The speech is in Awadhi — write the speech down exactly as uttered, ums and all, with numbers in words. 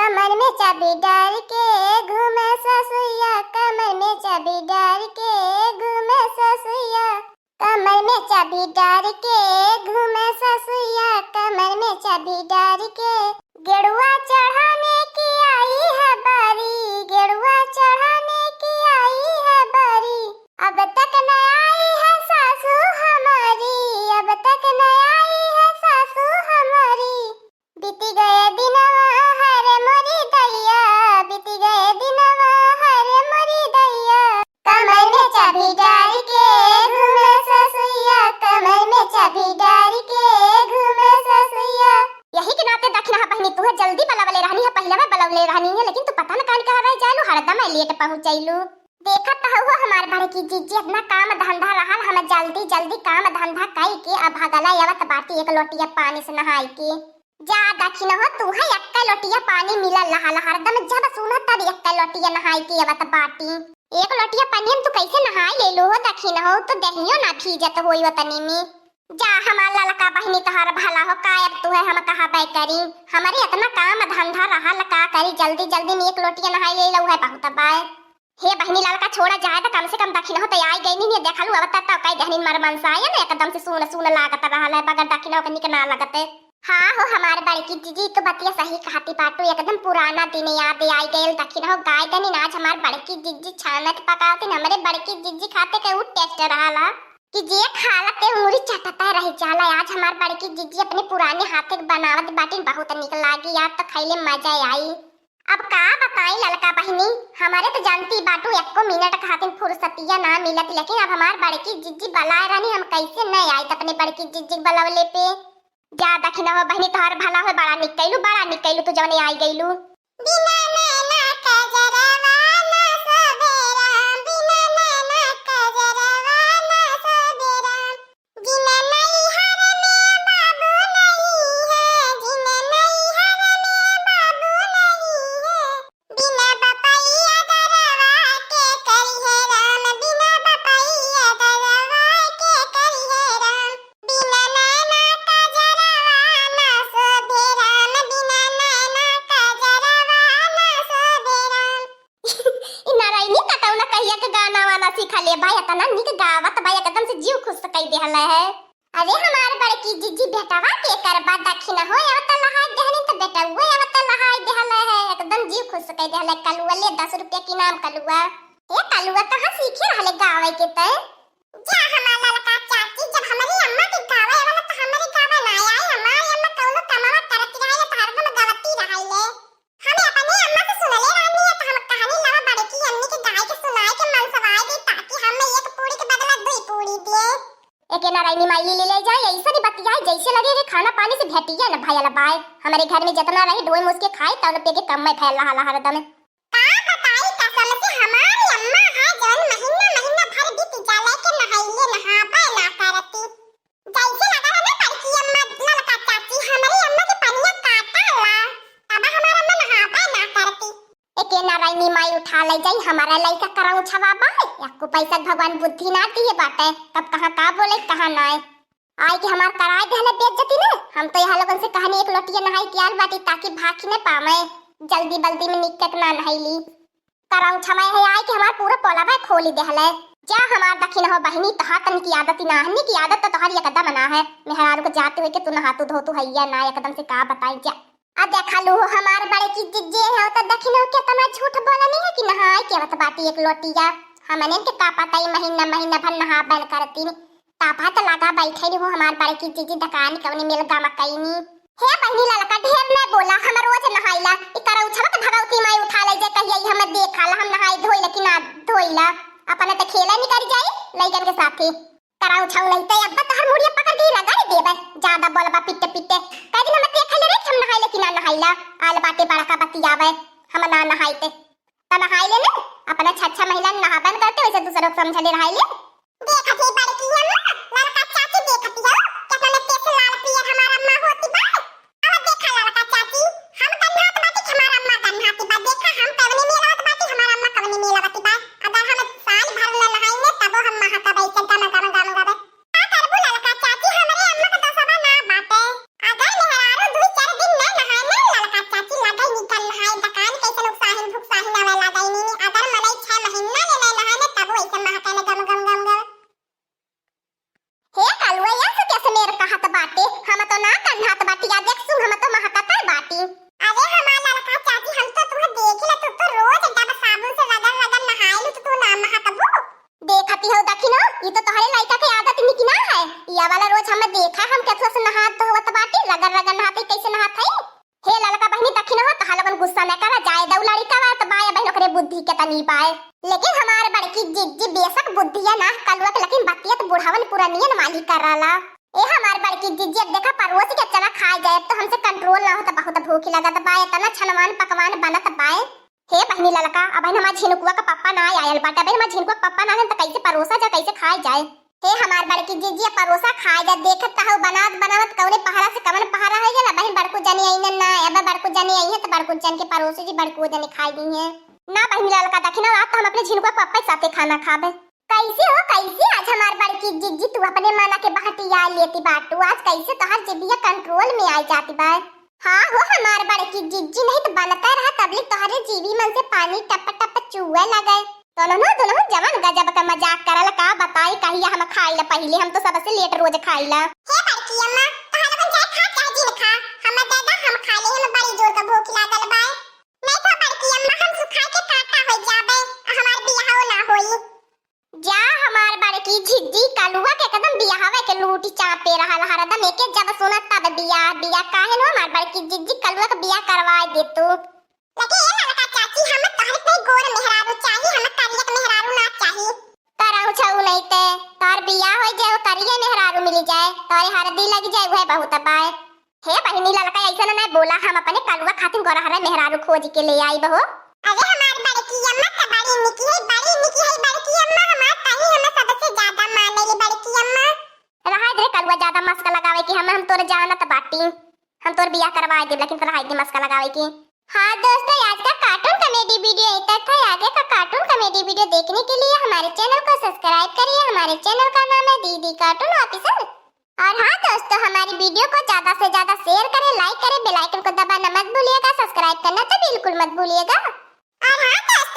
कमर में चाबी डार के घूमे ससुइया, कमर में चाबी डार के घूमे ससुइया, कमर में चाबी डार के घूमे ससुइया, कमर में चाबी डार के। गेड़ुआ चढ़ाने की आई है बारी, गेड़ुआ चढ़ाने की आई है बारी, अब तक न आई है सासू हमारी, अब तक न आई है सासू हमारी। बीती गए दिनवा हरे मोरी दैया, बीती गए दिनवा हरे मोरी दैया। कमर में चाबी डार के घूमे ससुइया, कमर में चाबी डार के घूमे ससुइया। यही के नाते दखिनहा बहिनी, तुहे जल्दी बलवले रहनी है, पहिले में बलवले रहनी है, लेकिन तू पता न काहे कहाँ रह जालू, हरदम लेट पहुँचैलू। देखत हउवा हमार बड़की जिज्जी, इतना काम धंधा रहल, हम जल्दी जल्दी काम धंधा कई के अब भगला आवत बाटी एक लोटिया पानी से नहाई के। जा दखिनहो, तुहे एक्के लोटिया पानी मिलल रहल, हरदम जब सुनत तब एक्के लोटिया नहाई के आवत बाटी। एक लोटिया पानी में तू कैसे नहाई लेलू हो दखिनहो, तो देहियो ना भीजत होई ओतनी में। जा हमार ललका बहिनी, तोहार भला हो, का अब तुहे हम कहबे करी, हमरे इतना काम धंधा रहल, का करी, जल्दी जल्दी में एक लोटिया नहाई लेलू है बहुत बाय। हे बहिनी, ललका छोड़ा जाए त, कम से कम दखिनहो त आई गई नहीं, देखलू अब तक कई दहनिन मर मनसायन एकदम से सून सून लागत रहल है, बगैर दखिनहो के निक ना लगत है। हाँ हो हमार बड़की जिज्जी, तो बतिया सही कहती बाटू, एकदम पुराना दिन याद आई गइल। दखिनहो गाय दहनिन, आज हमार बड़की जिज्जी छानत पकावतिन, हमरे बड़की जिज्जी खाते के ऊ टेस्ट रहल है कि जे खाला ते उंगली चटता रह जाला। आज हमार बड़की जिज्जी अपने पुराने हाथे के बनावत बाटिन, बहुत निक लागी यार, तो खैले मजा आई। अब का बताई ललका बहिनी, हमरे तो जानती बाटू, एको मिनट खातिन फुर्सतिया ना मिलत, लेकिन अब हमार बड़की जिज्जी बलाए रहनी, हम कैसे न आइत अपने बड़की जिज्जी के बलवले पे। जा दखिनहो बहिनी, तोहर भला हो, बड़ा निक कैलू, बड़ा निक कैलू, तू जवने आई गइलू। बिना नैना कजरवा ना सोबे राम, बिना नैना कजरवा ना सोबे राम। जिन नैहर में बाबू नहीं है, जिन नैहर में बाबू नहीं है, बिना बपैया दरवा के करिहे राम, बिना बपैया दरवा के करिहे राम, बिना नैना कजरवा ना सोभे राम, बिना नैना कजरवा ना सोभे राम। ई नारायणी कतौ ना कहिया के गाना वाना सीखा ले भाई, इतना निक गावत भाई, एकदम से जीव खुश कई देहल है। अरे हमार बड़की जिज्जी, बेटवा के करबा दखिनहो आवत लहाई देहनी, तो बेटवा आवत लहाई देहल है, एकदम जीव खुश कई देहल है। कलुआ ले दस रुपया के नाम कलुआ। ए कलुआ, कहाँ सीखे रहले गावे के तै? जा हमार ललका चाची, जब हमरी अम्मा के गावे वाला तो हमरी गावे ना आई, हमारी अम्मा कौनो कमावा करत रहे तो हरदम गवती रहे ले। हम अपने अम्मा से सुनले रहनी है, तो हम कहनी लावा बड़की अम्मी के गाय के सुनाए के मनसवाए दे, ताकि हम एक पूरी के बदला दुई पूरी दिए। एके नारायणी माई ले ले जाए, ऐसा नहीं बतियाए, जैसे लगे कि खाना पानी से भेटिया न भयल बाय। हमारे घर में जितना रही ढोए मुस के खाए, तौन पे के कम में फैल रहा हरदम। का बताई कसम से हमारी अम्मा है जौन महीना महीना भर बीत जाला के नहाइले नहाबे ना करती। जैसे लगा है ना बड़की अम्मा ललका चाची, हमरी अम्मा के पनिया काटा ला, तब हमार अम्मा नहाबे ना करती। एके नारायणी माई उठा ले जाई, हमारा लइका करौछवा बा, एको पैसा भगवान बुद्धि ना दिए बाटे, कब कहाँ का बोले कहाँ नाय। आई के हमार कराए देहले बेइज्जती ने, हम तो यहाँ लोगन से कहनी एक लोटिया नहाई के आल बाटी ताकि भाखी न पावे, जल्दी बल्दी में निक के ना नहाई ली। करौछवा है आई के हमार पूरा पोलवा खोली देहले। जा हमार दखिनहो बहिनी, तोहार तनिक आदत ना है, निक आदत तो तोहार एकदम ना है। मेहरारू के जाते हुए के तू नहातू धोतू हैया ना, एकदम से का बताई जा। आ देखा लू हो हमार बड़की जिज्जी हो तो दखिनहो केतना झूठ बोलनी है कि नहाए के आवत बाटी एक लोटिया। हमने के का पता ई महीना महीना भर नहाबे न करती। तापा त लगा बैठे रहो हमार बड़की जिज्जी दकान कवने मेल गामा कईनी। हे बहिनी ललका ढेर न बोला, हम रोज नहाइला। ई करौछवा के भगवती माई उठा ले जे कहिया ई हम देखाला, हम नहाई धोइला कि ना धोइला। अपने त खेला निकल जाई लइकन के साथे। करौछवा नहीं त अब्बा तोहर मुड़िया पकड़ के रगड़ देबे। ज्यादा बोलबा पिट्टे पिट्टे। कई दिन हम देखले रे हम नहाइला कि ना नहाइला। आल बाटे बड़का बतियावे। हम ना नहाई ते। त नहाई ले ने, अपना छच्छा महिला नहाबन करते, वैसे दूसरों को समझले रहाई ले। देखत ही बड़की अम्मा, ललका चाची देखत हो, केतना तेज लाल पियर हमार अम्मा होती बा। अब देखा ललका चाची, हम गन्हात बाटी कि हमार अम्मा गन्हाती बा, देखा हम कवनी मेलावत बाटी, हमार अम्मा कवनी मेलावती बा। अगर हम साल भर न नहाई ने, तबो हम महकब ऐसे गम गम गम गम। का करबू ललका चाची, हमरे अम्मा के दोसवा ना बाटे। अगर मेहरारू दुई चार दिन न नहाए न ललका चाची, लगई निकल नहाए, तो तोहरे लइका के आदत निक ना है। या वाला रोज हम देखा, हम केथुआ से नहात धोवत बाटी, रगड़ रगड़ नहात है, कैसे नहात है। हे ललका बहिनी, दखिन हो, तोहार लोगन गुस्सा न करा, जाए दऊ लड़िका बा, त बाय बहिन ओकरे बुद्धि के तनी बाय। लेकिन हमार बड़की जिज्जी बेशक बुद्धिया ना कलुआ के, लेकिन बतिया त बुढ़ावन पुरनियन वाली कराला। ए हमार बड़की जिज्जी, अब देखा पड़ोसी के चला खाए जाए, अब तो हमसे कंट्रोल ना होता, बहुत भूख लगत बाय, इतना छनवान पकवान बनत बाय। हे बहिनी ललका, अबहिन हमार झिनकुआ का पप्पा ना आयल बाटे, अबहिन हमार झिनकुआ का पप्पा ना आयल त कैसे परोसा जाए, कैसे खाए जाए? हे हमार बड़की जिज्जी, अब परोसा खाए जाए, देखत त हऊ बनावत बनावत कौने पहाड़ा से कवन पहाड़ा हो गया। अबहिन बड़कू जनी अइहन ना, अब बड़कू जनी अइहन त बड़कू जन के परोसी जी, बड़कू जनी खाए दिहे। ना बहिनी ललका, दखिन हो, आज त हम अपने झिनकुआ का पप्पा के साथे खाना खाबे। कैसे हो, कैसे आज हमार बड़की जिज्जी तू अपने मना के बहटिया लेती बाटू? आज कैसे तोहार जिभिया कंट्रोल में आई जाती बा? हाँ हो हमार बड़की जिज्जी, नहीं त बनता रहा तबले तोहरे जीवी मन से पानी टप टप चुए लगे। दोनों, दोनों जवन गजब का मजाक करल का बताई, कहिया हम खाइला पहिले, हम तो सबसे लेट रोज खाइला। हे बड़की अम्मा, तोहर लोगन चाहे खा चाहे जिन खा, हम दादा हम खा ले, हम बड़ी जोर का भूख लागल बा। नहीं तो बड़की अम्मा हम सुखा के काटा हो जाबे, हमार बियाहो ना होई। जा हमार बड़की जिज्जी, कलुआ के एकदम बियाहवे के लूटी चापे रहल, हरदम एके जब सुनत तब बियाह बियाह। काहे न हमार बड़की जिज्जी कलुआ के बियाह करवाए दे तू। लेकिन ए ललका चाची, हम तोहरे पे गोर मेहरारू चाही, हम करियक मेहरारू ना चाही। करहु छऊ नहीं ते, तोहर बियाह हो जाए, करिए मेहरारू मिली जाए, तोहरे हरदी लग जाए, वह बहुत बाय। हे बहिनी ललका, ऐसा ना बोला, हम अपने कलुआ खातिर गोरहरा मेहरारू खोज के ले आई बहो। अरे हमार बड़की अम्मा त बड़ी निकी है, बड़ी निकी है बड़की अम्मा, हमार तही हम सबसे ज्यादा माने ले बड़की अम्मा। रहा दे कलुआ, ज्यादा मस्का लगावे कि हम, हम तोरे जानत बाटी, हम तोर बियाह करवाए देब, लेकिन रहा दे मस्का लगावे की। हाँ दोस्तों, आज का कार्टून कॉमेडी वीडियो यहीं तक था। आगे का कार्टून कॉमेडी वीडियो देखने के लिए हमारे चैनल को सब्सक्राइब करिए, हमारे चैनल का नाम है दीदी कार्टून ऑफिशियल। और हाँ दोस्तों, हमारी वीडियो को ज्यादा से ज्यादा शेयर करें, लाइक करें, बेल आइकन को दबाना मत भूलिएगा, सब्सक्राइब करना तो बिल्कुल मत भूलिएगा। और हाँ दोस्तों,